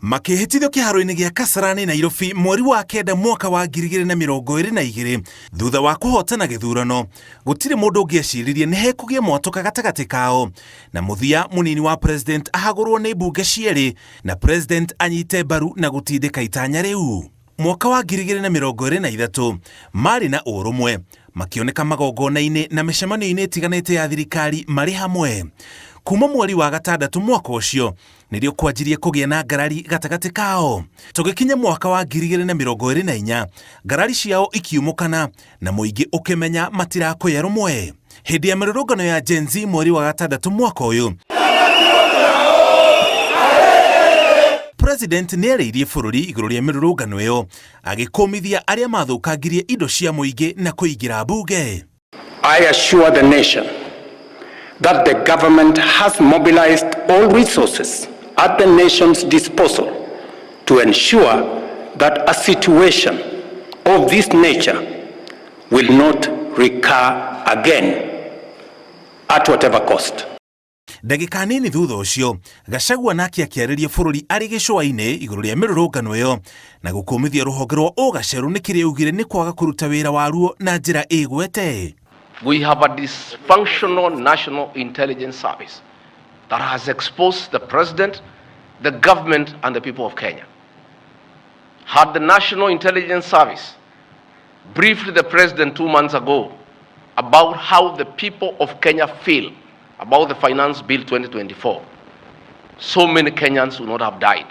Makĩhĩtithio kĩharo-inĩ gĩa Kasarani Nairobi mweri wa kenda mwaka wa 2022 thutha wa kũhotana gĩthurano, gũtirĩ mũndũ ũngĩeciririe nĩ hekũgĩa mwatũka gatagatĩ kao, na mũthia mũnini wa president ahagũrwo nĩ mbunge cierĩ na president anyite mbaru na gũtindĩka itanya rĩu. Mwaka wa 2023 marĩ na ũrũmwe makĩoneka magongona-inĩ na mĩcemanio-inĩ ĩtiganĩte ya thirikari marĩ hamwe. Kuma mweri wa gatandatũ mwaka ũcio nĩrĩo kwanjirie kũgĩa na ngarari gatagatĩ kao. Tũgĩkinya mwaka wa 2024 ngarari ciao ikiumũkana na mũingĩ ũkĩmenya matirakũya rũmwe. Hĩndĩ ya mĩrũrũngano ya Gen Z mweri wa gatandatũ mwaka ũyũ, President nĩarĩirie bũrũri igũrũ rĩa mĩrũrũngano ĩyo agĩkũmithia arĩa mathũkangirie indo cia mũingĩ na kũingĩra mbunge. I assure the nation that the government has mobilized all resources at the nation's disposal to ensure that a situation of this nature will not recur again at whatever cost. Ndagĩka nini thutha ũcio, Gachagua nake akĩarĩria bũrũri arĩ gĩcũa-inĩ igũrũ rĩa mĩrũrũngano ĩyo na gũkũmithia rũhonge rwa ũgacerũ nĩ kĩrĩa augire nĩ kwaga kũruta wĩra waruo na njĩra ĩgwete. We have a dysfunctional National Intelligence Service that has exposed the president, the government and the people of Kenya. Had the National Intelligence Service briefed the president 2 months ago about how the people of Kenya feel about the Finance Bill 2024, so many Kenyans would not have died.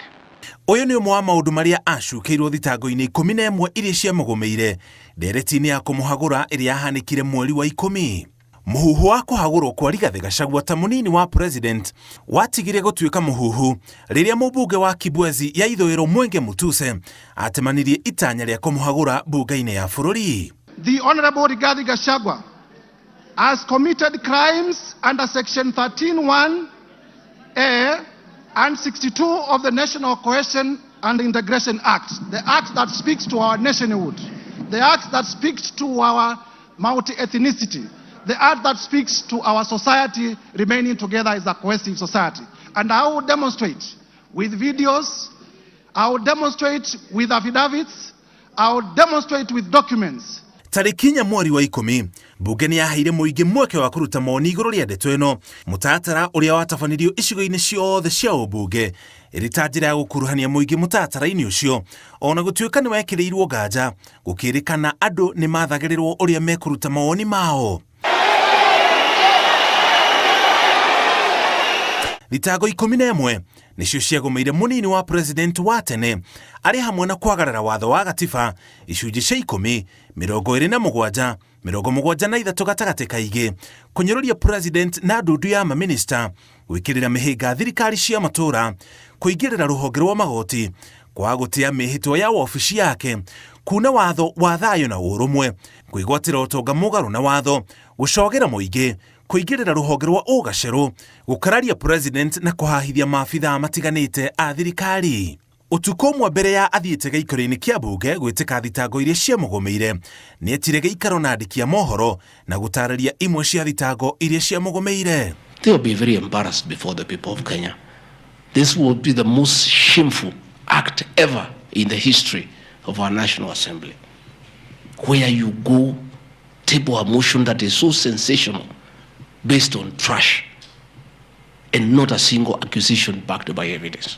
Ũyũ nĩ ũmwe wa maũndũ marĩa acukĩirwo thitango-inĩ 11 iria ciamũgũmĩire ndereti-inĩ ya kũmũhagũra ĩrĩa yahanĩkire mweri wa 10. Mũhuhu wa kũhagũrwo kwa Rigathĩ Gachagua ta mũnini wa president watigire gũtuĩka mũhuhu rĩrĩa mũmbunge wa Kibwezi ya ithũĩro Mwenge Mutuse atemanirie itanya rĩa kũmũhagũra mbunge-inĩ ya bũrũri. The Honorable Rigathi Gachagua has committed crimes under section 13(1)(a and 62 of the National Cohesion and Integration Act, the act that speaks to our nationhood, the act that speaks to our multi-ethnicity, the act that speaks to our society remaining together as a cohesive society. And I will demonstrate with videos, I will demonstrate with affidavits, I will demonstrate with documents. Tarĩki inya mweri wa 10, mbunge nĩ yaheire mũingĩ mweke wa kũruta mawoni igũrũ rĩa ndeto ĩno, mũtaratara ũrĩa watabanirio icigo-inĩ ciothe cia ũmbunge ĩrĩ ta njĩra ya gũkuruhania mũingĩ mũtaratara-inĩ ũcio, ona gũtuĩka nĩ wekĩrĩirwo nganja, gũkĩrĩkana andũ nĩ mathagĩrĩrwo ũrĩa mekũruta mawoni mao. Thitango 11 nĩcio ciagũmĩire mũnini wa president wa tene arĩ hamwe na kwagarara watho wa gatiba icunjĩ cia 10, 27, 73 gatagatĩ kaingĩ, kũnyũrũria president na ndundu ya maminista, gwĩkĩrĩra mĩhĩnga thirikari cia matũũra, kũingĩrĩra rũhonge rwa magoti, kwaga gũtĩa mĩhĩtwa ya wabici yake, kuna watho wa thayũ na ũrũmwe, kwĩgwatĩra ũtonga mũgarũ na watho, gũcogera mũingĩ, kũingĩrĩra rũhonge rwa ũgacerũ, gũkararia president na kũhahithia maabithaa matiganĩte a thirikari. Ũtukũ ũmwe mbere ya athiĩte gĩikaro-inĩ kĩa mbunge gwĩtĩka thitango iria ciamũgũmĩire, nĩetire gĩikaro na andĩki a mohoro na gũtarĩria imwe cia thitango iria ciamũgũmĩire. They will be very embarrassed before the people of Kenya. This will be the most shameful act ever in the history of our National Assembly, where you go table a motion that is so sensational based on trash and not a single accusation backed by evidence.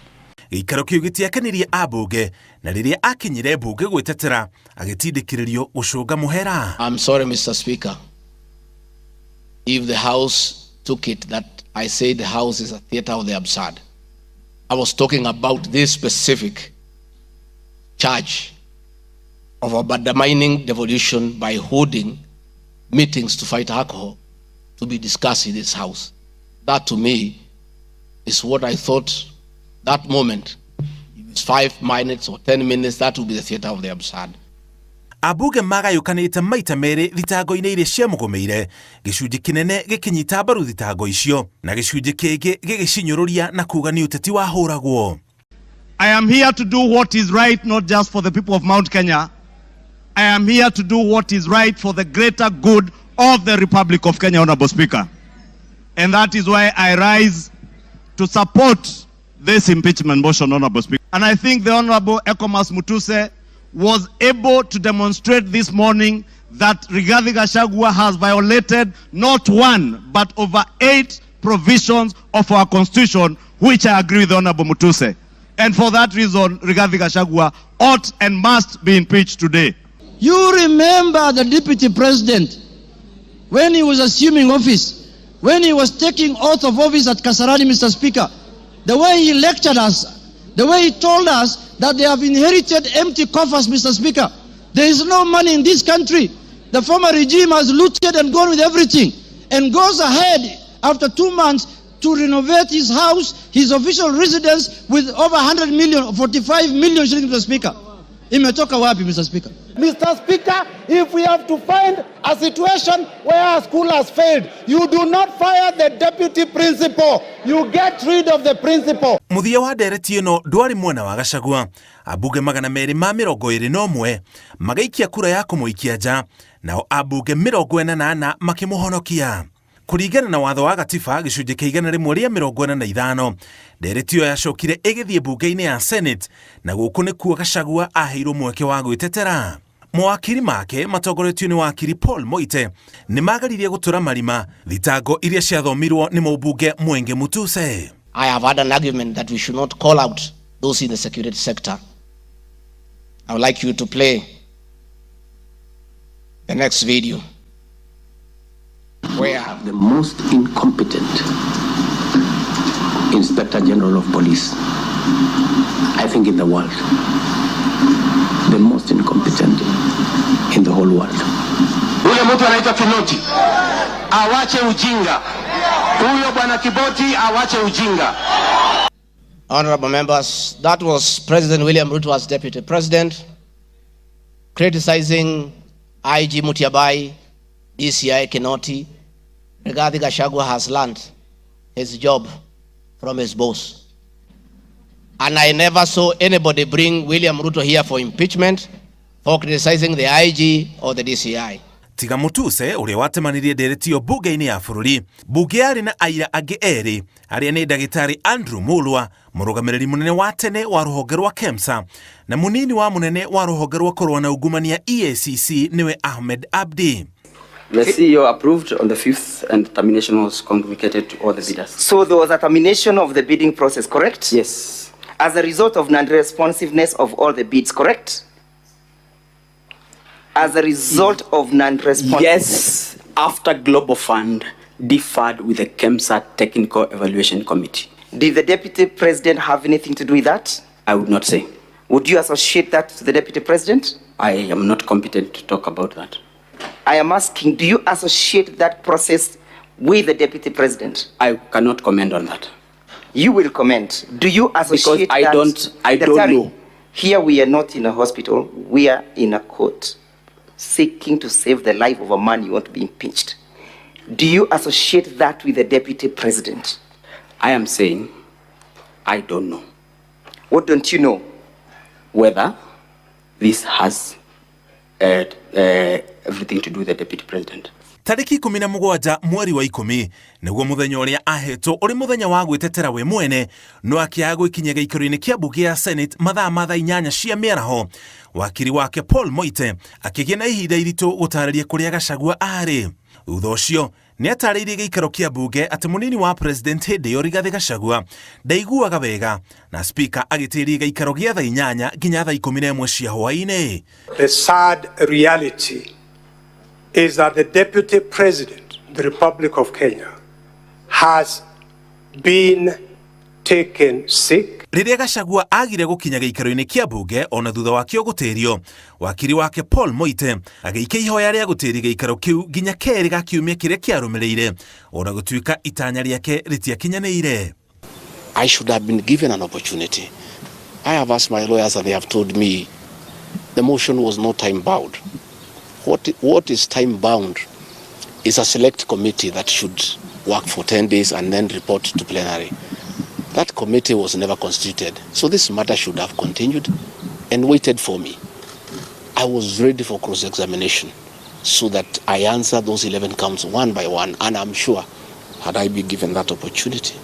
Gĩikaro kĩu gĩtiakenirie ambunge na rĩrĩa akinyire mbunge gwĩtetera agĩtindĩkĩrĩrio gũcũnga mũhera. I'm sorry, Mr. Speaker, if the House took it that I said the House is a theater of the absurd. I was talking about this specific charge of undermining devolution by holding meetings to fight alcohol to be discussed in this House. That to me is what I thought that moment. If it's 5 minutes or 10 minutes, that will be the theater of the absurd. Ambunge magayũkanĩte maita merĩ thitango-inĩ iria ciamũgũmĩire, gĩcunjĩ kĩnene gĩkĩnyita mbaru thitango icio na gĩcunjĩ kĩngĩ gĩgĩcinyũrũria na kuga nĩ ũteti wahũragwo. I am here to do what is right, not just for the people of Mount Kenya. I am here to do what is right for the greater good of the Republic of Kenya, Honorable Speaker. And that is why I rise to support this impeachment motion, Honorable Speaker. And I think the Honorable Ecomas Mutuse was able to demonstrate this morning that Rigathi Gachagua has violated not one, but over 8 provisions of our constitution, which I agree with the Honorable Mutuse. And for that reason, Rigathi Gachagua ought and must be impeached today. You remember the deputy president, when he was assuming office, when he was taking oath of office at Kasarani, Mr. Speaker, the way he lectured us, the way he told us that they have inherited empty coffers, Mr. Speaker. There is no money in this country. The former regime has looted and gone with everything, and goes ahead after 2 months to renovate his house, his official residence, with over 100 million, 45 million shillings, Mr. Speaker. Imetoka wapi, Mr. Speaker? Mr. Speaker, if we have to find a situation where a school has failed, you do not fire the deputy principal. You get rid of the principal. Muthia wa ndereti ĩno ndwarĩ mwena wa Gachagua. Ambunge 221 magĩikia kura ya kũmũikia nja, nao ambunge 44 makĩmũhonokia. Kũringana na watho wa gatiba gĩcunjĩ kĩa 145, ndereti ĩyo yacokire ĩgĩthiĩ mbunge-inĩ ya Senate, na gũkũ nĩkuo Gachagua aheirwo mweke wa gwĩtetera. Mawakiri make matongoretio nĩ wakiri Paul Moite nĩ mageririe gũtũra marima thitango iria ciathomirwo nĩ mũmbunge Mwenge Mutuse. I have had an argument that we should not call out those in the security sector. I would like you to play the next video. Where the most incompetent Inspector General of Police, I think, in the world. The most incompetent in the whole world. Ule mtu anaitwa Kinoti awache ujinga. Huyo bwana Kiboti awache ujinga. Honorable members, that was President William Ruto as deputy president criticizing IG Mutyambai, DCI Kinoti. Rigathi Gachagua has learned his job from his boss. And I never saw anybody bring William Ruto here for impeachment for criticizing the IG or the DCI. Tiga Mutuse ũrĩa watemanirie ndereti ĩyo mbunge-inĩ ya bũrũri. Mbunge yarĩ na aira angĩ erĩ arĩa nĩ ndagĩtarĩ Andrew Mulwa, mũrũgamĩrĩri mũnene wa tene wa rũhonge rwa KEMSA, na mũnini wa mũnene wa rũhonge rwa kũrũa na ungumania EACC nĩwe Ahmed Abdi. The CEO approved on the 5th and termination was communicated to all the bidders. So there was a termination of the bidding process, correct? Yes. As a result of non-responsiveness of all the bids, correct? As a result of non-responsiveness. Yes, after Global Fund deferred with the KEMSA Technical Evaluation Committee. Did the deputy president have anything to do with that? I would not say. Would you associate that to the deputy president? I am not competent to talk about that. I am asking, do you associate that process with the deputy president? I cannot comment on that. You will comment. Do you associate Because that? I don't know. Here we are not in a hospital, we are in a court seeking to save the life of a man you want to be impeached. Do you associate that with the deputy president? I am saying, I don't know. What don't you know? Whether this has everything to do with the deputy president. Tarĩki 17 mweri wa 10 nĩguo mũthenya ũrĩa ahetwo ũrĩ mũthenya wa gwĩtetera we mwene, no akĩaga gwĩkinyia gĩikaro-inĩ kĩa mbunge ya Senate mathaa ma thaa 8 cia mĩaraho. Wakiri wake Paul Moite akĩgĩa na ihinda iritũ gũtarĩria kũrĩa Gachagua arĩ. Thutha ũcio nĩ atarĩirie gĩikaro kĩa mbunge atĩ mũnini wa president hĩndĩ ĩyo Rigathi Gachagua ndaiguaga wega, na speaker agĩtĩria gĩikaro gĩa thaa 8 nginya thaa 11 cia hwaĩ-inĩ. The sad reality is that the Deputy President of the Republic of Kenya has been taken sick. Rĩrĩa Gachagua agire gũkinya gĩikaro-inĩ kĩa mbunge ona thutha wakĩo gũtĩrio, wakiri wake Paul Moite agĩikia ihoya rĩa gũtĩria gĩikaro kĩu nginya kerĩ ga kiumia kĩrĩa kĩarũmĩrĩire, ona gũtuĩka itanya rĩake rĩtiakinyanĩire. I should have been given an opportunity. I have asked my lawyers and they have told me the motion was not time bound. What is time bound is a select committee that should work for 10 days and then report to plenary. That committee was never constituted. So this matter should have continued and waited for me. I was ready for cross-examination so that I answer those 11 counts one by one, and I'm sure had I been given that opportunity,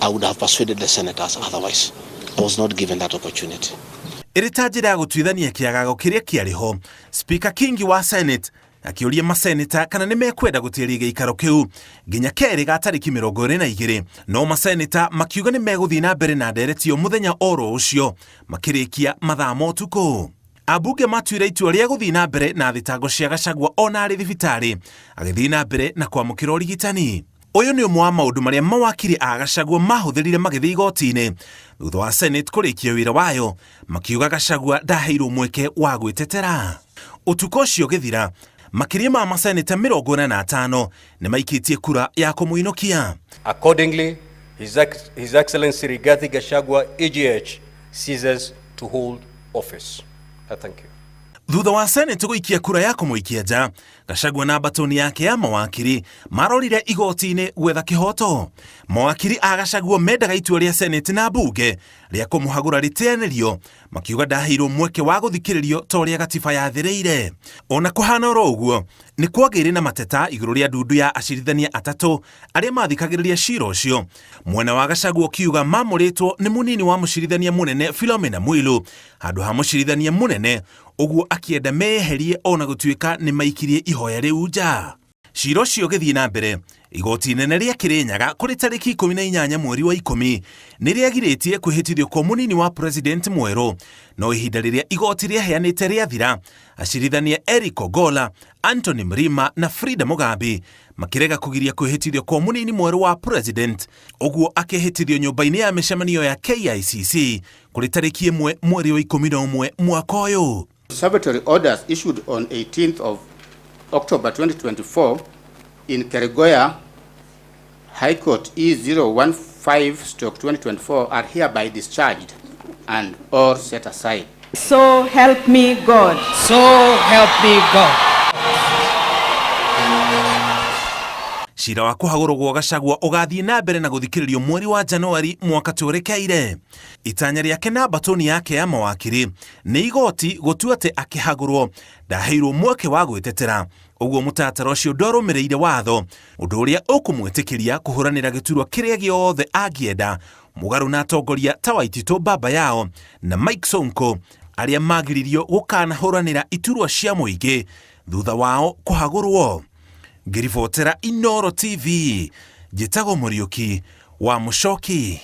I would have persuaded the senators otherwise. I was not given that opportunity. Ĩrĩ ta njĩra ya gũtuithania kĩagago kĩrĩa kĩarĩ ho, Speaker Kingi wa Senate akĩũria maseneta kana nĩ mekwenda gũtĩria gĩikaro kĩu nginya kerĩ ga tarĩki 22, no maseneta makiuga nĩ megũthiĩ na mbere na ndereti ĩyo mũthenya oro ũcio makĩrĩkia mathaa ma ũtukũ. Ambunge matuire itua rĩa gũthiĩ na mbere na thitango cia Gachagua ona arĩ thibitarĩ agĩthiĩ na mbere na kwamũkĩra ũrigitani. Ũyũ nĩ ũmwe wa maũndũ marĩa mawakiri a Gachagua mahũthĩrire magĩthiĩ igoti-inĩ thutha wa Senate kũrĩkia wĩra wayo, makiuga Gachagua ndaheirwo mweke wa gwĩtetera. Ũtukũ ũcio ũgĩthira, makĩria ma maseneta 45 nĩ maikĩtie kura ya kũmũinũkia. Accordingly, His Excellency Rigathi Gachagua, EGH, ceases to hold office. I thank you. Thutha wa Senate gũikia kura ya kũmũikia nja, Gachagua na mbatoni yake ya mawakiri marorire igoti-inĩ gwetha kĩhoto. Mawakiri a Gachagua mendaga itua rĩa Senate na mbunge rĩa kũmũhagũra rĩteanĩrio, makiuga ndaheirwo mweke wa gũthikĩrĩrio ta ũrĩa gatiba yathĩrĩire. Ona kũhana oro ũguo, nĩ kwagĩire na mateta igũrũ rĩa ndundu ya acirithania atatũ arĩa mathikagĩrĩria cira ũcio. Mwena wa Gachagua ũkiuga mamũrĩtwo nĩ mũnini wa mũcirithania mũnene Philomena Mwilu handũ ha mũcirithania mũnene, ũguo akĩenda meyeherie ona gũtuĩka nĩ maikirie ihoya rĩu nja. Cira ũcio ũgĩthiĩ na mbere, igoti inene rĩa Kirinyaga kũrĩ tarĩki 18 mweri wa 10 nĩ rĩagirĩtie kwĩhĩtithio kwa mũnini wa president mwerũ, no ihinda rĩrĩa igoti rĩaheanĩte rĩathira, acirithania Eric Ogola, Anthony Mrima na Frida Mugambi makĩrega kũgiria kwĩhĩtithio kwa mũnini mwerũ wa president, ũguo akĩhĩtithio nyũmba-inĩ ya mĩcemanio ya KICC kũrĩ tarĩki 1 mweri wa 11 mwaka ũyũ. Conservatory orders issued on 18th of October 2024 in Kerugoya High Court E015/2024 are hereby discharged and or set aside. So help me God. So help me God. Cira wa kũhagũrwo gwa Gachagua ũgathiĩ na mbere na gũthikĩrĩrio mweri wa Januari mwaka twerekeire. Itanya rĩake na mbatoni yake ya mawakiri nĩ igoti gũtua atĩ akĩhagũrwo ndaheirwo mweke wa gwĩtetera, ũguo mũtaratara ũcio ndwarũmĩrĩire watho, ũndũ ũrĩa ũkũmwĩtĩkĩria kũhũranĩra gĩturwa kĩrĩa gĩothe angĩenda, mũgarũ na atongoria ta Waititũ Baba Yao na Mike Sonko arĩa magiririo gũkanahũranĩra iturwa cia mũingĩ thutha wao kũhagũrwo. Ngĩribotera Inooro TV, njĩtagwo Mũriũki wa Mũcoki.